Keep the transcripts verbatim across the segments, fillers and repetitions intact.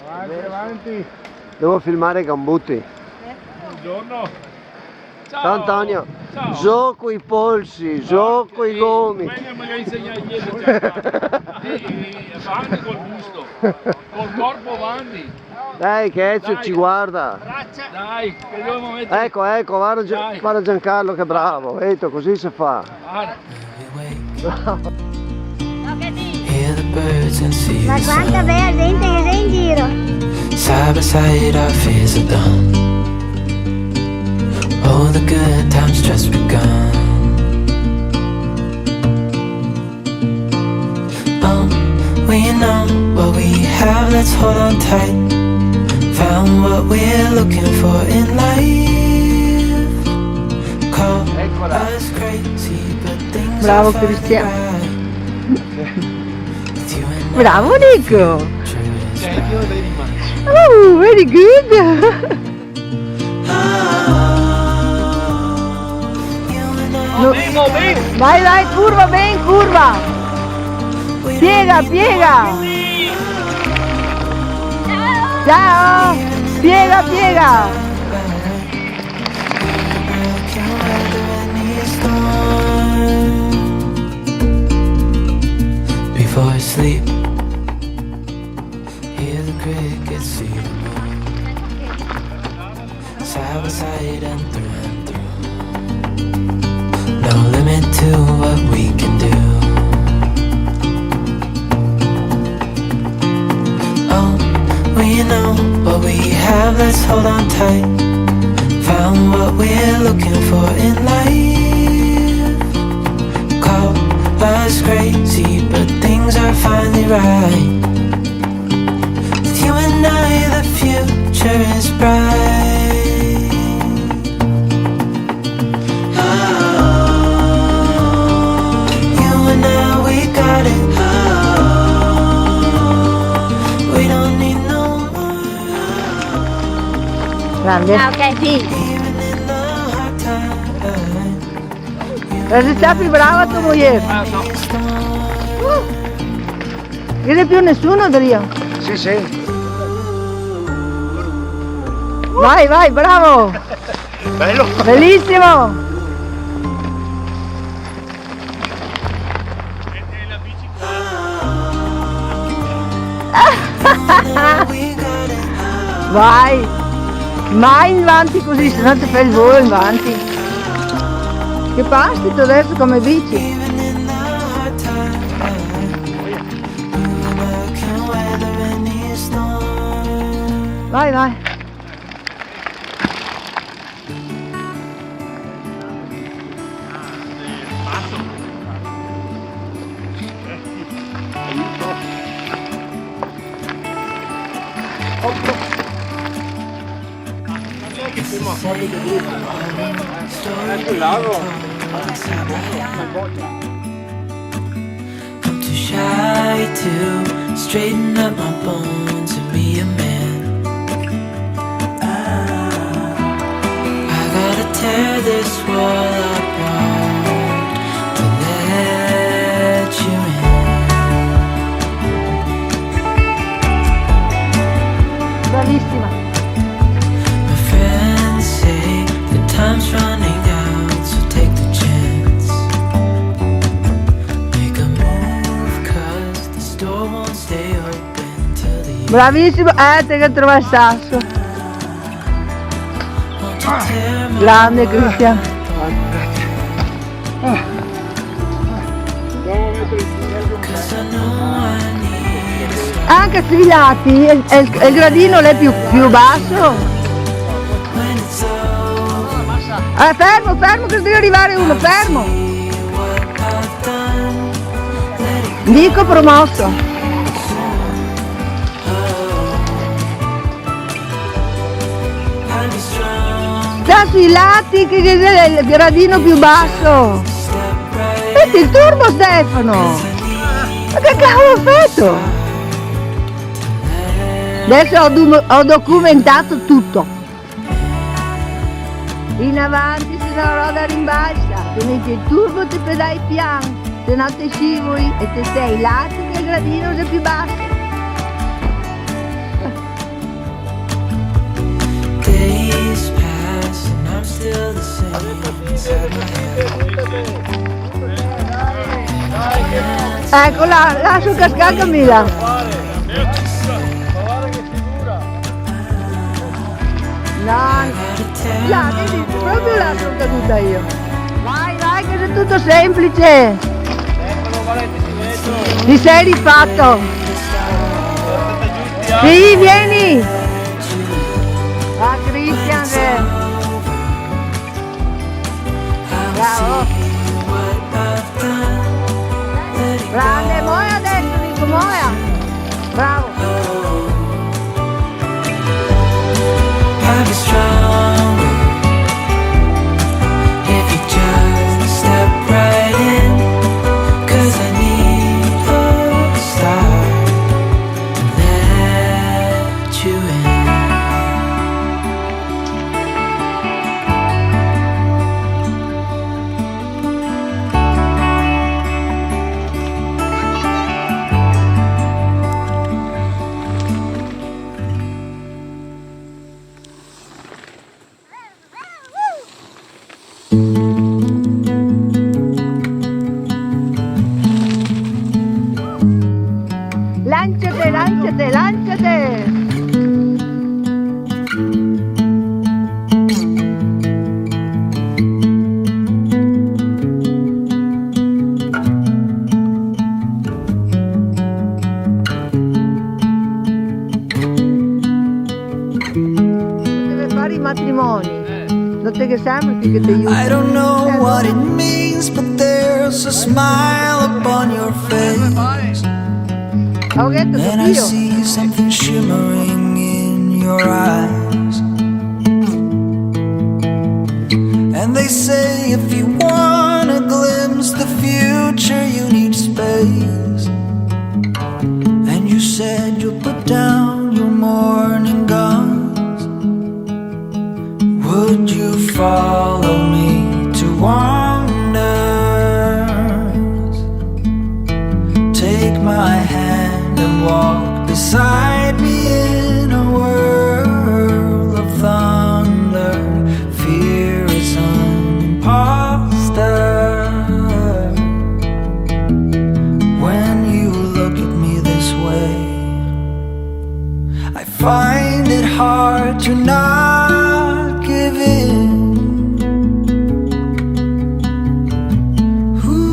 Avanti, avanti. Devo filmare i gambuti. Buongiorno. Ciao. Ciao, Antonio. Ciao. Zo coi polsi, zo coi gomi. Quel che me ga insegnà ieri, cioè, eh, eh, avanti col busto, col corpo avanti. Dai, che Ezio ci guarda. Dai, che dobbiamo mettere. Eco, eco, varda Gia-, varda Giancarlo che bravo. Eto, cusì se fa. Varda. Hear the birds and see the sun. Ma quanta bela gente che xe in giro. Side by side, our fears are done. Oh, the good times just begun. Oh, we know what we have, let's hold on tight. Found what we're looking for in life. Call us crazy, but things are finally right. Bravo, Cristian. Bravo, Nico. Thank you very much. Oh, very good. No. Vai, vai, curva, ben, curva. Piega, piega. Ciao. Piega, piega. Before I sleep, hear the crickets, see the moon. Side by side and through and through. No limit to what we can do. Oh, we know what we have, let's hold on tight. Found what we're looking for in life. Call us crazy, but things are finally right. With you and I, the future is bright. Oh, you and I, we got it. Oh, we don't need no more. Grande. Ah, ok, sì. Even in the hard times. Te si stà pì brava to mojer. Ah, no. Uh. Ghe xe pì nesuno, Adrian? Sì, sì. Vai, vai, bravo! Belo! Belisimo! Vai! Mai in vanti cusì, se no te fè el volo in vanti. Che pastito deso come bici? Vai, vai. I'm too shy to straighten up my bones and be a man. I gotta tear this world apart to let you in. Bravissima. My friends say the time's running out, so take the chance. Make a move, 'cause the store won't stay open till the Bravissimo, eh, te che trova el sasso. Grande, Cristian. Anca sui lati el, el, el gradino l'è pì, pì baso. Eh, fermo, fermo, che deve rivare uno, fermo. Dico promoso. Sta sui lati che, che, che xe el gradino pì baso. Meti el turbo, Stefano! Ma che cavolo feto? Deso go do-, go documentà tuto. In avanti, se no la roda rimbalsa. Te meti el turbo, te pedai pian, se no te scivoli e te stè ai lati che el gradino xe pì baso. Eco, là, là so cascà, Camila. No, là, vedi, proprio là so caduta io. Vai, vai, che xe tuto senplice. Ti sei rifato. Sì, vieni. Ah, Cristian, eh. Bravo. Grande, mola deso, digo, mola. Bravo. I'll be stronger if you just step right in, 'cause I need a star to let you in. Lanciate, lanciate, lanciate! No te ghe fare i matrimoni. No te ghe serve che te aiuti. I don't know what it means, but there's a smile upon your face. Ho detto che io. And I see something shimmering in your eyes. And they say if you wanna glimpse the future, you need space. And you said you'll put down your morning guns. Would you follow me to Wonders? Take my hand and walk beside me in a world of thunder. Fear is an imposter. When you look at me this way, I find it hard to not give in. Ooh.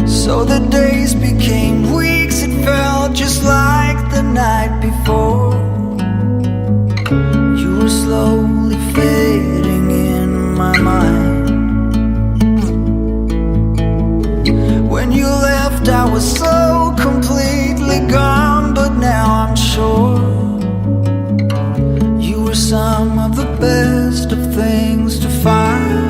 So the days became weeks, it felt just like the night before. You were slowly fading in my mind. When you left, I was so completely gone, but now I'm sure you were some of the best of things to find.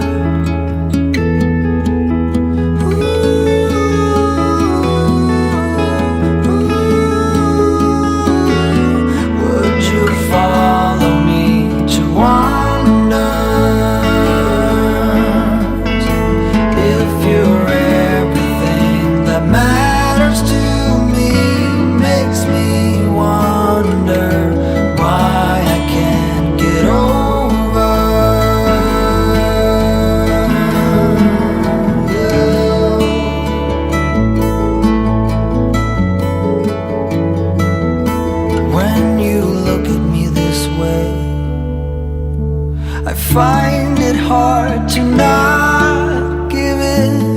Would you follow me to Wonders? If you're everything that matters to me, makes me wonder why I can't get over you. When you look at me this way, I find it hard to not give in.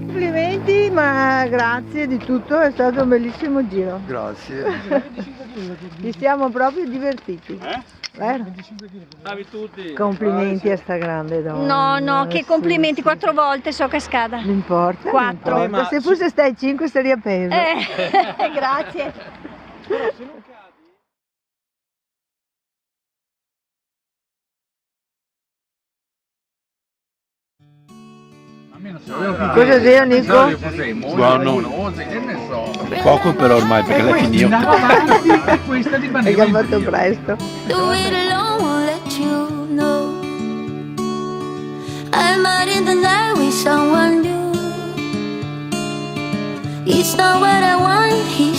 Complimenti, ma grazie di tutto, è stato un bellissimo giro. Grazie. Ci siamo proprio divertiti. Eh? Vero? Bravi tutti. Complimenti a sta grande donna. No, no, che complimenti, quattro volte so cascata. Non importa, non importa. Quattro. Se fosse stai cinque saria peggio. Eh, grazie. Cosa xe, Nico? Buono. Poco però ormai, perché l'è finito. Hai cambiato presto. Do it alone, won't let you know. I'm out in the night with someone new. It's not what I want, he